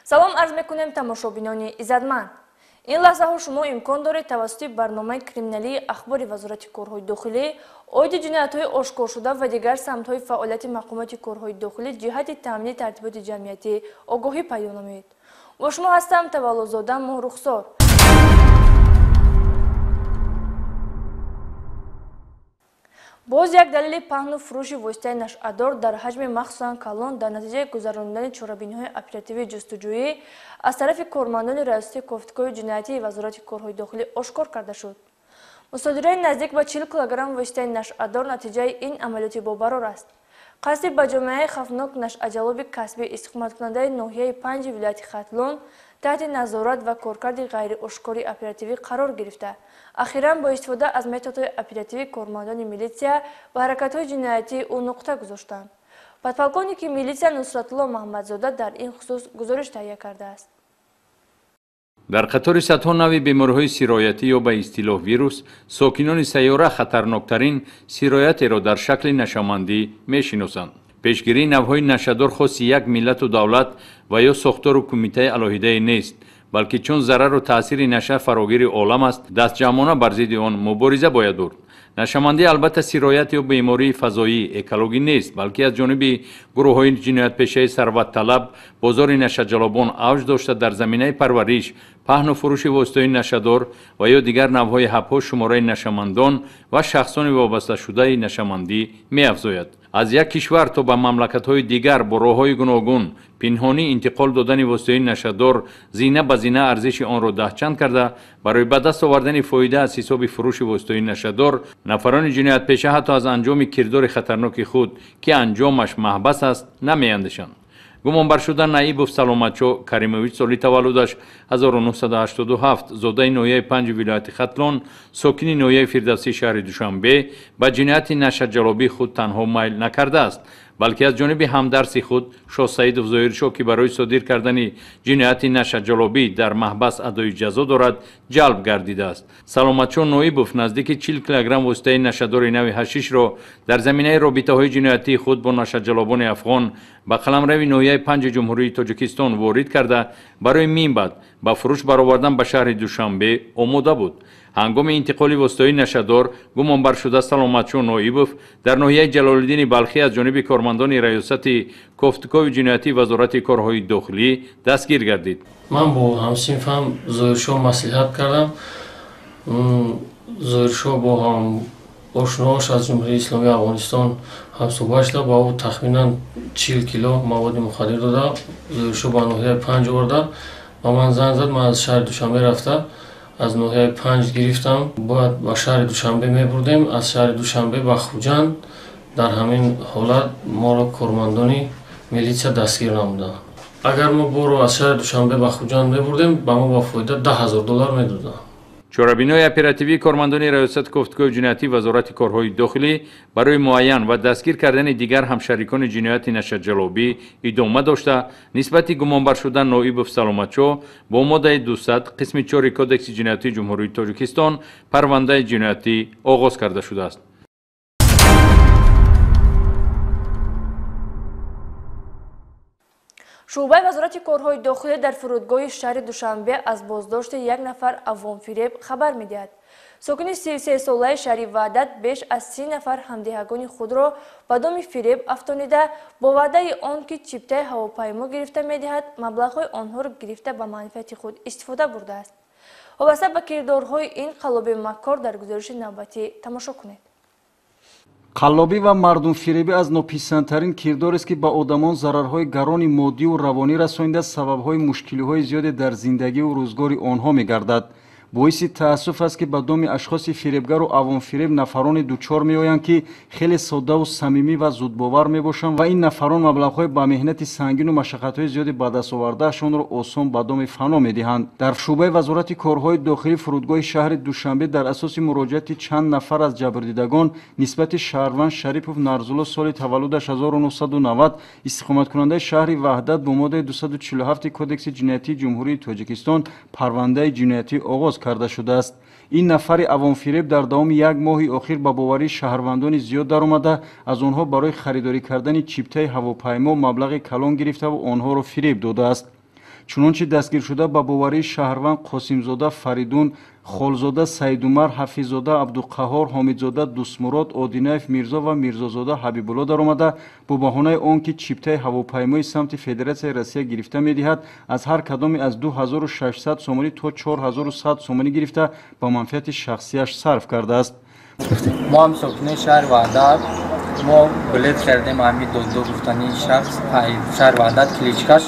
Салом арз мекунем тамошобинони иззатманд. Ин лаҳзаҳо шумо имкон доред тавассути барномаи криминалии Ахбори Вазорати корҳои дохилӣ оиди ҷиноятҳои ошкоршуда ва дигар самтҳои фаъолияти мақомоти корҳои дохилӣ ҷиҳати таъмини тартиботи ҷамъиятӣ огоҳӣ пайдо намоед. Бо шумо ҳастам Таваллудзода Моҳрухсор. Боз як далели паҳну фурӯши воситаи нашъадор дар ҳаҷми махсусан калон дар натиҷаи гузаронидани чорабиниҳои оперативии ҷустуҷӯӣ аз тарафи кормандони Раёсати кофтукови ҷиноятии Вазорати корҳои дохилӣ ошкор карда шуд. Мусодираи наздик ба 40 килограмм воситаи нашъадор натиҷаи ин амалиёти бобарор аст. Қасди ба ҷомеаи хавфнок нашъаҷалоби касбӣ истиқоматкунандаи ноҳияи 5 вилояти Хатлон таҳти назорат ва коркарди ғайриошкори оперативӣ қарор гирифта. Ахиран бо истифода аз методҳои оперативӣ кормандони милитсия ба ҳаракатҳои ҷиноятии ӯ нуқта гузоштанд. Подполковники милитсия Нусратулло Маҳмадзода дар ин хусус гузориш таҳия кардааст. Дар қатори садҳо нави бемориҳои сироятӣ ё ба истилоҳ вирус, сокинони сайёра хатарноктарин сироятеро дар шакли нашъамандӣ мешиносанд. Пешгирии навъҳои нашъадор хоси як миллату давлат ва ё сохтору кумитаи алоҳидае нест, балки чун зарару таъсири наша фарогири олам аст, дастҷамъона бар зидди он мубориза бояд бурд. Нашъамандӣ албатта сироят ё бемории фазоӣ экологӣ нест, балки аз ҷониби гурӯҳҳои ҷиноятпешаи сарватталаб бозори нашъаҷалобон авҷ дошта дар заминаи парвариш, паҳну фурӯши воситаҳои нашъадор ва ё дигар навъҳои ҳабҳо шумораи нашъамандон ва шахсони вобасташудаи нашъамандӣ меафзояд. Аз як кишвар то ба мамлакатҳои дигар бо роҳҳои гуногун пинҳонӣ интиқол додани воситаҳои нашъадор зина ба зина арзиши онро даҳчанд карда, барои ба даст овардани фоида аз ҳисоби фурӯши воситаҳои нашъадор нафарони ҷиноятпеша ҳатто аз анҷоми кирдори хатарноки худ, ки анҷомаш маҳбас аст, намеандешанд. Гумонбаршуда Наибов Саломатшо Каримович соли таваллудаш 1987, зодаи ноҳияи 5 вилояти Хатлон, сокини ноҳияи Фирдавсии шаҳри Душанбе, ба ҷинояти нашъаҷалобии худ танҳо майл накардааст, балки аз ҷониби ҳамдарси худ Шоҳсаидов Зоҳиршоҳ, ки барои содир кардани ҷинояти нашъаҷалобӣ дар маҳбас адои ҷазо дорад, ҷалб гардидааст. Саломатшо Ноибов наздики 40 килограмм воситаи нашъадори нави ҳашишро дар заминаи робитаҳои ҷиноятии худ бо нашъаҷалобони афғон ба қаламрави ноҳияи 5 Ҷумҳурии Тоҷикистон ворид карда, барои минбаъд ба фурӯш баровардан ба шаҳри Душанбе омода буд. Ҳангоми интиқоли воситаҳои нашъадор гумонбаршуда Саломатшо Ноибов дар ноҳияи Ҷалолиддини Балхӣ аз ҷониби кормандони Раёсати кофтукови ҷиноятии Вазорати корҳои дохилӣ дастгир гардид. Ман бо ҳамсинфам Зоҳиршоҳ маслиҳат кардам. Зоҳиршоҳ бо ҳам ошноаш аз Ҷумҳурии Исломии Афғонистон ҳамсӯҳбат шуда, ба ӯ тахминан 40 кило маводи мухаддир дода. Зоҳиршоҳ ба ноҳияи 5 оварда, ба ман занг зад. Ман аз шаҳри Душанбе рафта аз ноҳияи 5 гирифтам, бояд ба шаҳри Душанбе мебурдем. Аз шаҳри Душанбе ба Хуҷанд. Дар ҳамин ҳолат моро кормандони милитсия дастгир намуданд. Агар мо боро аз шаҳри Душанбе ба Хуҷанд мебурдем, ба мо ба фоида 10 000 доллар медоданд. Чорабиниҳои оперативии кормандони Раёсати кофтукови ҷиноятии Вазорати корҳои дохилӣ барои муайян ва дастгир кардани дигар ҳамшарикони ҷинояти нашъаҷалобӣ идома дошта, нисбати гумонбаршуда Ноибов Саломатшо бо моддаи 200 қисми 4 Кодекси ҷиноятии Ҷумҳурии Тоҷикистон парвандаи ҷиноятӣ оғоз карда шудааст. Шӯъбаи Вазорати корҳои дохилӣ дар фурудгоҳи шаҳри Душанбе аз боздошти як нафар авомфиреб хабар медиҳад. Сокини 33-солаи шаҳри Ваҳдат беш аз 30 нафар ҳамдиҳагони худро ба доми фиреб афтонида, бо ваъдаи он ки чиптаи ҳавопаймо гирифта медиҳад, маблағҳои онҳоро гирифта ба манфиати худ истифода бурдааст. Вобаста ба кирдорҳои ин қаллоби маккор дар гузориши навбатӣ тамошо кунед. Қаллобӣ ва мардумфиребӣ аз нописандтарин кирдорест, ки ба одамон зарарҳои гарони моддиву равонӣ расонида, сабабҳои мушкилиҳои зиёде дар зиндагиву рӯзгори онҳо мегардад. Боиси таассуф аст, ки ба доми ашхоси фиребгару авомфиреб нафароне дучор меоянд, ки хеле соддаву самимӣ ва зудбовар мебошанд ва ин нафарон маблағҳои ба меҳнати сангину машаққатҳои зиёде ба дастовардаашонро осон ба доми фано медиҳанд. Дар шӯъбаи Вазорати корҳои дохилӣ фурудгоҳи шаҳри Душанбе дар асоси муроҷиати чанд нафар аз ҷабрдидагон нисбати шаҳрванд Шарипов Нарзулло, соли таваллудаш 1990, истиқоматкунандаи шаҳри Ваҳдат, бо моддаи 247 Кодекси ҷиноятии Ҷумҳурии Тоҷикистон парвандаи ҷиноятӣ оғоз карда шудааст. Ин нафари авомфиреб дар давоми як моҳи охир ба боварии шаҳрвандони зиёд даромада, аз онҳо барои харидорӣ кардани чиптаи ҳавопаймо маблағи калон гирифтаву онҳоро фиреб додааст. Чунончи дастгиршуда ба боварии шаҳрванд Қосимзода Фаридун, Холзода Саидумар, Ҳафиззода Абдуқаҳор, Ҳомидзода Дустмурод, Одинаев Мирзо ва Мирзозода Ҳабибулло даромада, бо баҳонаи он ки чиптаи ҳавопаймои самти Федератсияи Россия гирифта медиҳад, аз ҳар кадоме аз 2600 сомонӣ то 4100 сомонӣ гирифта ба манфиати шахсияш сарф кардааст. Мо ҳам сокинои шаҳри Ваҳдат, мо билет харидем ҳамин Додо гуфтани шахс, шаҳри Ваҳдат кличкаш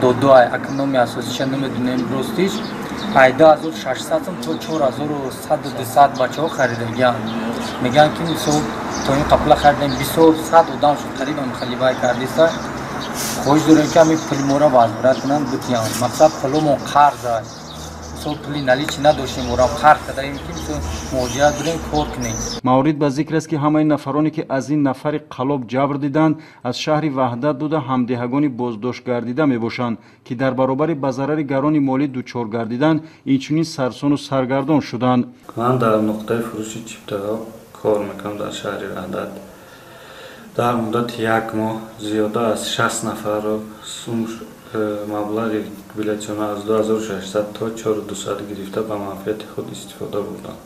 Додо, ака номи асосиша намедонем ростиш, 2600 сом то 4100 бачаҳо харидагианд. Мегӯянд ки мисол то ин қапла харидем, бисёр сад одам шуд, қариб ҳам халивай кардиста. Хоҳиш дорем ки ҳамин пули моро возврат кунанд, битиҳанд. Мақсад пуломон қарз аст, мисол пули наличи надоштем, орам қарз кардаем ки мисол муҳоҷират бурем, кор кунем. Маврид ба зикр аст, ки ҳамаи нафароне ки аз ин нафари қалоб ҷабр диданд, аз шаҳри Ваҳдат буда, ҳамдеҳагони боздошт гардида мебошанд, ки дар баробари ба зарари гарони молӣ дучор гарዲдан, инчунин сарсону саргардон шуданд. Ман дар нуқтаи фурӯши чиптаҳо кор мекунам дар шаҳри Ваҳдат. Дар муддати як моҳ зиёда аз 60 нафарро маблағи билетшона аз 2600 то 4200 гирифта ба манфиати худ истифода бурданд.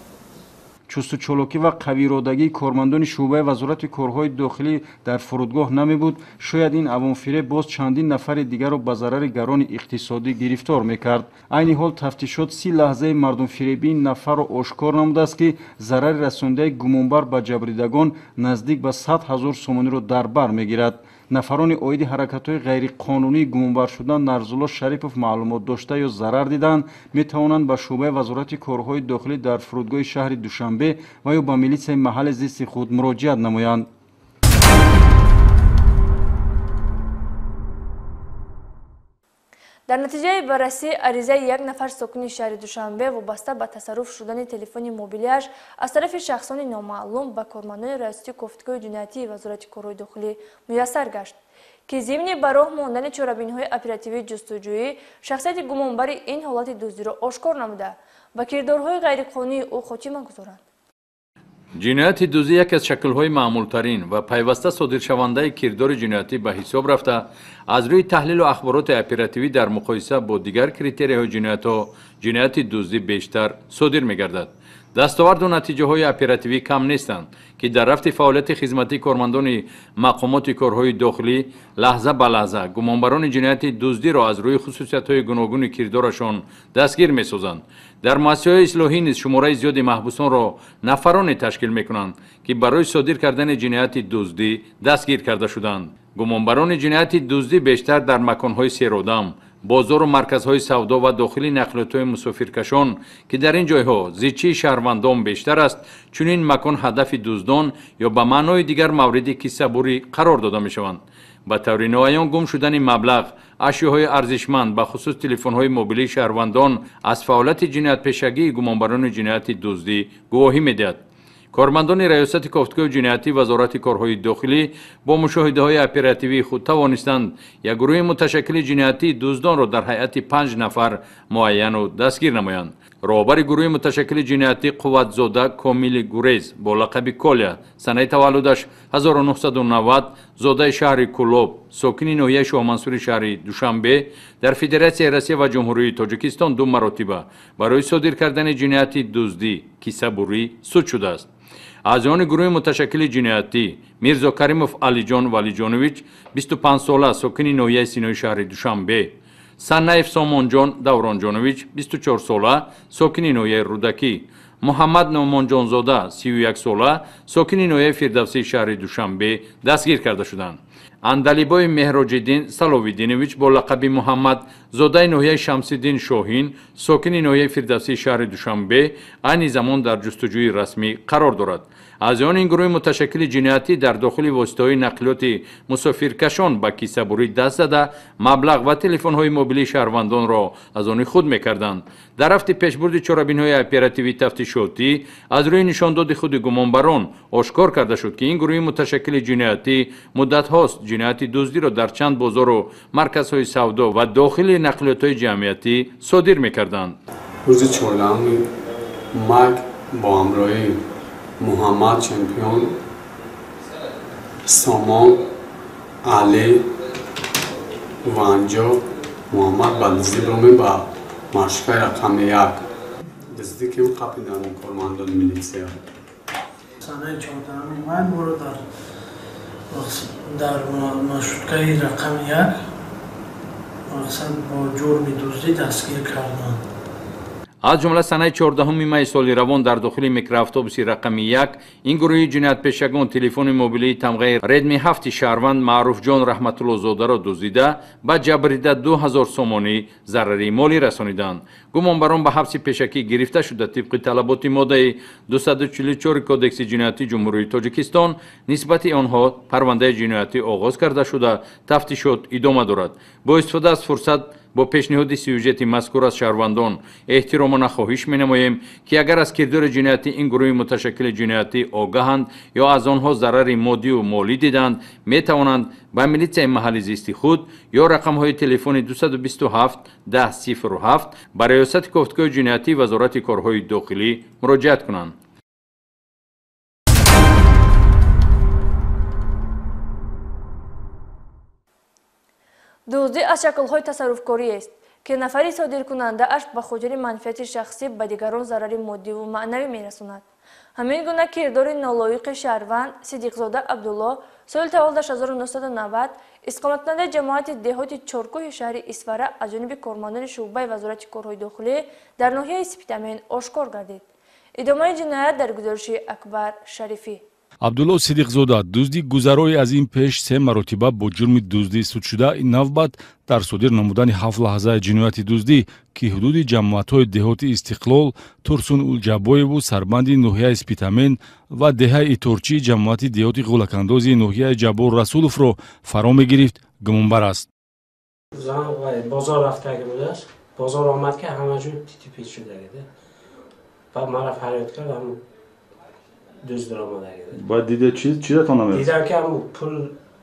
Чусту чолокӣ ва қавииродагии кормандони шӯъбаи Вазорати корҳои дохилӣ дар фурудгоҳ намебуд, шояд ин авонфиреб боз чандин нафари дигарро ба зарари гарони иқтисодӣ гирифтор мекард. Айни ҳол тафтишот 30 лаҳзаи мардумфиребии ин нафарро ошкор намудааст, ки зарари расондаи гумонбар ба ҷабридагон наздик ба 100 ҳазор сомониро дар бар мегирад. Нафарони оиди ҳаракатҳои ғайриқонунии гумонбар шудан Нарзулло Шарипов маълумот дошта ё зарар диданд, метавонанд ба шӯъбаи Вазорати корҳои дохилӣ дар фурудгоҳи шаҳри Душанбе ва ё ба милитсияи маҳалли зисти худ муроҷиат намоянд. Дар натиҷаи баррасии аризаи як нафар сокини шаҳри Душанбе вобаста ба тасарруф шудани телефони мобилиаш аз тарафи шахсони номаълум ба кормандони Раёсати кофтгоҳи ҷиноятии Вазорати корҳои дохилӣ муяссар гашт, ки зимни ба роҳ мондани чорабиниҳои оперативии ҷустуҷӯӣ шахсияти гумонбари ин ҳолати дуздиро ошкор намуда, ба кирдорҳои ғайриқонунии ӯ хотима гузоранд. Ҷинояти дуздӣ яке аз шаклҳои маъмултарин ва пайваста содиршавандаи кирдори ҷиноятӣ ба ҳисоб рафта, аз рӯи таҳлилу ахбороти оперативӣ дар муқоиса бо дигар критерияҳои ҷиноятҳо ҷинояти дуздӣ бештар содир мегардад. Дастоварду натиҷаҳои оперативӣ кам нестанд, ки дар рафти фаъолияти хизматии кормандони мақомоти корҳои дохилӣ лаҳза ба лаҳза гумонбарони ҷинояти дуздиро аз рӯи хусусиятҳои гуногуни кирдорашон дастгир месозанд. Дар муассисаҳои ислоҳӣ низ шумораи зиёди маҳбусонро нафароне ташкил мекунанд, ки барои содир кардани ҷинояти дуздӣ дастгир карда шуданд. Гумонбарони ҷинояти дуздӣ бештар дар маконҳои серодам, бозору марказҳои савдо ва дохили нақлиётҳои мусофиркашон, ки дар ин ҷойҳо зичии шаҳрвандон бештар аст, чунин макон ҳадафи дуздон ё ба маънои дигар мавриди киссабурӣ қарор дода мешаванд. Ба таври ноаён гум шудани маблағ, ашёҳои арзишманд, ба хусус телефонҳои мобилии шаҳрвандон аз фаъолияти ҷиноятпешагии гумонбарони ҷинояти дуздӣ гувоҳӣ медиҳад. Кормандони Раёсати кофтгоҳи ҷиноятӣ Вазорати корҳои дохилӣ бо мушоҳидаҳои оперативии худ тавонистанд як гурӯҳи муташаккили ҷиноятии дуздонро дар ҳайати 5 нафар муайяну дастгир намоянд. Роҳбари гурӯҳи муташаккили ҷиноятӣ Қувватзода Комили Гурез бо лақаби Коля, санаи таваллудаш 1990, зодаи шаҳри Кулоб, сокини ноҳияи Шоҳмансури шаҳри Душанбе, дар Федератсияи Россия ва Ҷумҳурии Тоҷикистон 2 маротиба барои содир кардани ҷинояти дуздӣ, киссабурӣ суд шудааст. Аъзоёни гурӯҳи муташаккили ҷиноятӣ Мирзо Каримов Алиҷон Валиҷонович, 25 сола, сокини ноҳияи Синои шаҳри Душанбе, Саннаев Сомонҷон Давронҷонович, 24 сола, сокини ноҳияи Рӯдакӣ, Муҳаммад Номонҷонзода, 31 сола, сокини ноҳияи Фирдавсии шаҳри Душанбе дастгир карда шуданд. Андалибои Меҳроҷиддин Саловиддинович бо лақаби Муҳаммад, зодаи ноҳияи Шамсиддин Шоҳин, сокини ноҳияи Фирдавсии шаҳри Душанбе, айни замон дар ҷустуҷӯи расмӣ қарор дорад. Аъзоёни ин гурӯҳи муташаккили ҷиноятӣ дар дохили воситаҳои нақлиёти мусофиркашон ба киссабурӣ даст зада, маблағ ва телефонҳои мобилии шаҳрвандонро аз они худ мекарданд. Дар рафти пешбурди чорабиниҳои оперативии тафтишотӣ аз рӯи нишондоди худи гумонбарон ошкор карда шуд, ки ин гурӯҳи муташаккили ҷиноятӣ муддатҳост ҷинояти дуздиро дар чанд бозору марказҳои савдо ва дохили нақлиётҳои ҷамъиятӣ содир мекарданд. Рӯзи 14 май бо ҳамроҳии Муҳаммад Чемпион, Сомон, Алӣ, Ванҷо, Муҳаммад ба дуздӣ биромем ба маршрутаи рақами 1. Дуздӣ ким қапидан кормандони милитсия. Санаи 14 май моро дар маршруткаи рақами 1 мақсад бо ҷурми дуздӣ дастгир карданд. Аз ҷумла санаи 14 май соли равон дар дохили микроавтобуси рақами 1 ин гурӯҳи ҷиноятпешагон телефони мобилии тамғаи Redmi 7 шаҳрванд Маъруфҷон Раҳматуллозодаро дуздида ба ҷабрида 2000 сомонӣ зарари молӣ расониданд. Гумонбарон ба ҳабси пешакӣ гирифта шуда тибқи талаботи моддаи 244 Кодекси ҷиноятии Ҷумҳурии Тоҷикистон нисбати онҳо парвандаи ҷиноятӣ оғоз карда шуда тафтишот идома дорад. Бо истифода аз фурсат бо пешниҳоди сюжети мазкур аз шаҳрвандон эҳтиромона хоҳиш менамоем, ки агар аз кирдори ҷиноятӣ ин гурӯҳи муташаккили ҷиноятӣ огаҳанд ё аз онҳо зарари моддию молӣ диданд, метавонанд ба милитсияи маҳалли зисти худ ё рақамҳои телефони 227 10 07 ба Раёсати кофтгоҳи ҷиноятии Вазорати корҳои дохилӣ муроҷиат кунанд. Дуздӣ аз шаклҳои тасарруфкориест, ки нафари содиркунандааш ба хотири манфиати шахсӣ ба дигарон зарари моддиву маънавӣ мерасонад. Ҳамин гуна кирдори нолоиқи шаҳрванд Сидиқзода Абдулло соли таваллудаш 1990 истиқоматкунандаи ҷамоати деҳоти Чоркӯҳи шаҳри Исфара аз ҷониби кормандони шӯъбаи Вазорати корҳои дохилӣ дар ноҳияи Спитамен ошкор гардид. Идомаи ҷиноят дар гузориши Акбар Шарифӣ. Абдулло Сидиқзода дузди гузарои аз ин пеш 3 маротиба бо ҷурми дуздӣ суд шуда, ин навбат дар содир намудани 7 лаҳзаи ҷинояти дуздӣ, ки ҳудуди ҷамоатҳои деҳоти Истиқлол, Турсун Улҷабоеву сарбанди ноҳияи Спитамен ва деҳаи Иторчии ҷамоати деҳоти Ғулакандози ноҳияи Ҷаббор Расуловро фаро мегирифт, гумонбар аст. Зан бозор рафтаги будааст, бозор омад, ки ҳама ҷой титипит шудагида. Баъд мара фарёд кард, дузд омадаги. Баъд дида чизатон намерасад? Дидам, ки ҳамун пул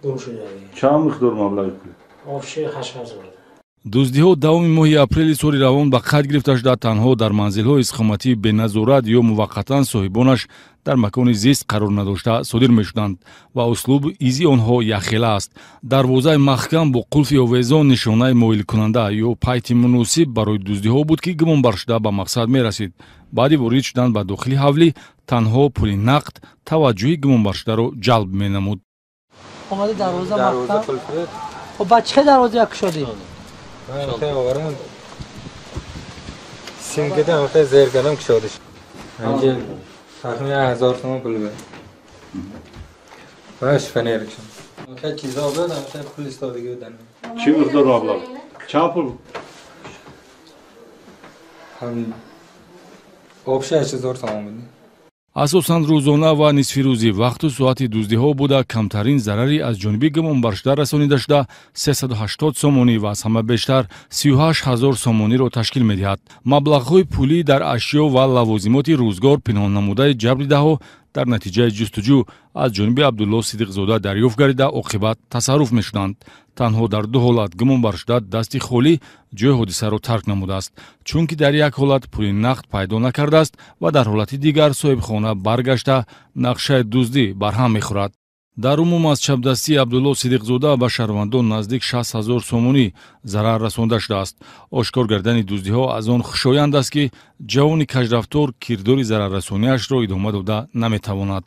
гум шудаги. Чанд миқдор маблағи пул? Обши 8000. Дуздиҳо давоми моҳи апрели соли равон ба қайд гирифта шуда танҳо дар манзилҳои истиқоматии беназорат ё муваққатан соҳибонаш дар макони зист қарор надошта содир мешуданд ва услуби изи онҳо якхела аст. Дарвозаи маҳкам бо қулфи овезон нишонаи моилкунанда ё пайти муносиб барои дуздиҳо буд, ки гумонбаршуда ба мақсад мерасид. Баъди ворид шудан ба дохили ҳавлӣ танҳо пули нақд таваҷҷӯҳи гумонбаршударо ҷалб менамуд. Омади дарвоза маҳкам. Хоб, ба чӣ дарвоза кушодӣ? Сим кардам, зер кардам, кушодиш. Тахминан 1000 сомон пул буд. Ва шифонер кушодам. Хеле чизо буд, хеле пул истодагӣ буд. Чӣ миқдор маблағ? Чанд пул? Ҳам обши 8000 сомон буд. Асосан рӯзона ва нисфирӯзӣ вақту соати дуздиҳо буда, камтарин зарари аз ҷониби гумонбаршуда расонида шуда 380 сомонӣ ва аз ҳама бештар 38000 сомониро ташкил медиҳад. Маблағҳои пулӣ дар ашё ва лавозимоти рӯзгор пинҳон намудаи ҷабрдидаҳо дар натиҷаи ҷустуҷӯ аз ҷониби Абдулло Сидиқзода дарёфт гардида оқибат тасарруф мешуданд. Танҳо дар 2 ҳолат гумонбаршуда дасти холӣ ҷои ҳодисаро тарк намудааст, чунки дар як ҳолат пули нақд пайдо накардааст ва дар ҳолати дигар соҳибхона баргашта нақшаи дуздӣ барҳам мехӯрад. Дар умум аз чапдастии Абдулло Сидиқзода ба шаҳрвандон наздик 60000 сомонӣ зарар расонда шудааст. Ошкор гардани дуздиҳо аз он хушоянд аст, ки ҷавони кажрафтор кирдори зараррасониашро идома дода наметавонад.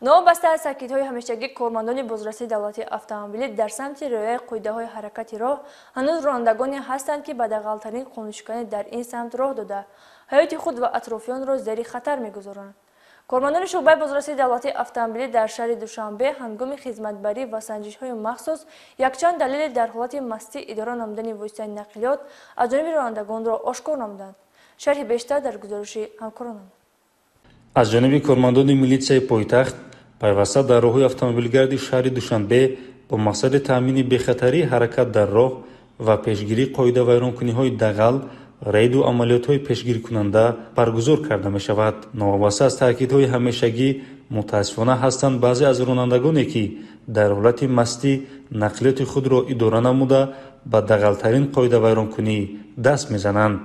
Новобаста аз таъкидҳои ҳамешагӣ кормандони бозрасии давлатии автомобилӣ дар самти риояи қоидаҳои ҳаракати роҳ ҳанӯз ронандагоне ҳастанд, ки ба дағалтарин қонуншиканӣ дар ин самт роҳ дода, ҳаёти худ ва атрофиёнро зери хатар мегузоранд. Кормандони шӯъбаи бозрасии давлатии автомобилӣ дар шаҳри Душанбе ҳангоми хизматбарӣ ва санҷишҳои махсус якчанд далеле дар ҳолати мастӣ идора намудани воситаи нақлиёт аз ҷониби ронандагонро ошкор намуданд. Шарҳи бештар дар гузориши ҳамкоронам. Аз ҷониби кормандони милитсияи пойтахт пайваста дар роҳҳои автомобилгарди шаҳри Душанбе бо мақсади таъмини бехатарии ҳаракат дар роҳ ва пешгирии қоидавайронкуниҳои дағал рейду амалиётҳои пешгирикунанда баргузор карда мешавад. Новобаста аз таъкидҳои ҳамешагӣ мутаассифона ҳастанд баъзе аз ронандагоне, ки дар ҳолати мастӣ нақлиёти худро идора намуда ба дағалтарин қоидавайронкунӣ даст мезананд.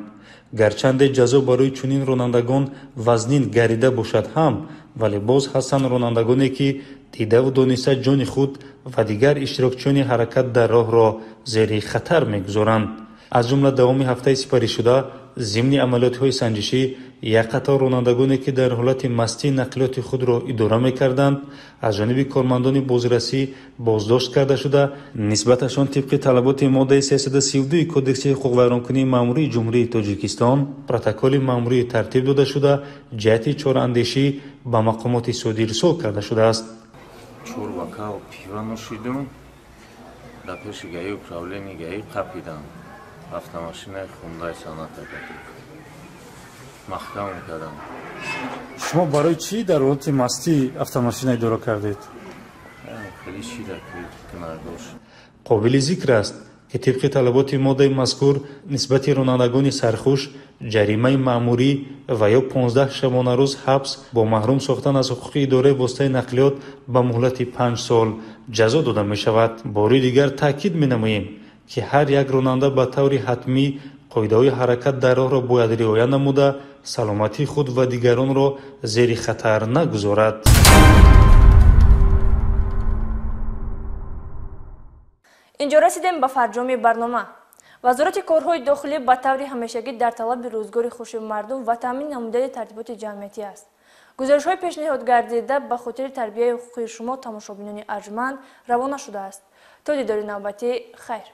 Гарчанде ҷазо барои чунин ронандагон вазнин гардида бошад ҳам, вале боз ҳастанд ронандагоне, ки дидаву дониста ҷони худ ва дигар иштирокчиёни ҳаракат дар роҳро зери хатар мегузоранд. Аз ҷумла давоми ҳафтаи сипаришуда зимни амалиётҳои санҷишӣ як қатор ронандагоне, ки дар ҳолати мастӣ нақлиёти худро идора мекарданд, аз ҷониби кормандони бозрасӣ боздошт карда шуда, нисбаташон тибқи талаботи моддаи 332 Кодекси ҳуқуқвайронкунии маъмурии Ҷумҳурии Тоҷикистон протоколи маъмурӣ тартиб дода шуда, ҷиҳати чораандешӣ ба мақомоти судӣ ирсол карда шудааст. Чор бокал пиво нӯшидум, дар пеши ГАИ управление ГАИ қапидам. Автомашинаи Хундай Соната маҳкам кардам. Шумо барои чӣ дар ҳолати мастӣ автомашина идора кардед? Хеле шида ки гунаҳгор. Қобили зикр аст, ки тибқи талаботи моддаи мазкур нисбати ронандагони сархуш ҷаримаи маъмурӣ ва ё 15 шабонарӯз ҳабс бо маҳрум сохтан аз ҳуқуқи идораи воситаи нақлиёт ба муҳлати 5 сол ҷазо дода мешавад. Бори дигар таъкид менамоем, ки ҳар як ронанда ба таври ҳатмӣ қоидаҳои ҳаракат дар роҳро бояд риоя намуда, саломатии худ ва дигаронро зери хатар нагузорад. Инҷо расидем ба фарҷоми барнома. Вазорати корҳои дохилӣ ба таври ҳамешагӣ дар талаби рӯзгори хуши мардум ва таъмин намудани тартиботи ҷамъиятӣ аст. Гузоришҳои пешниҳод гардида ба хотири тарбияи ҳуқуқии шумо, тамошобинони арҷманд, равона шудааст. То дидори навбатӣ, хайр.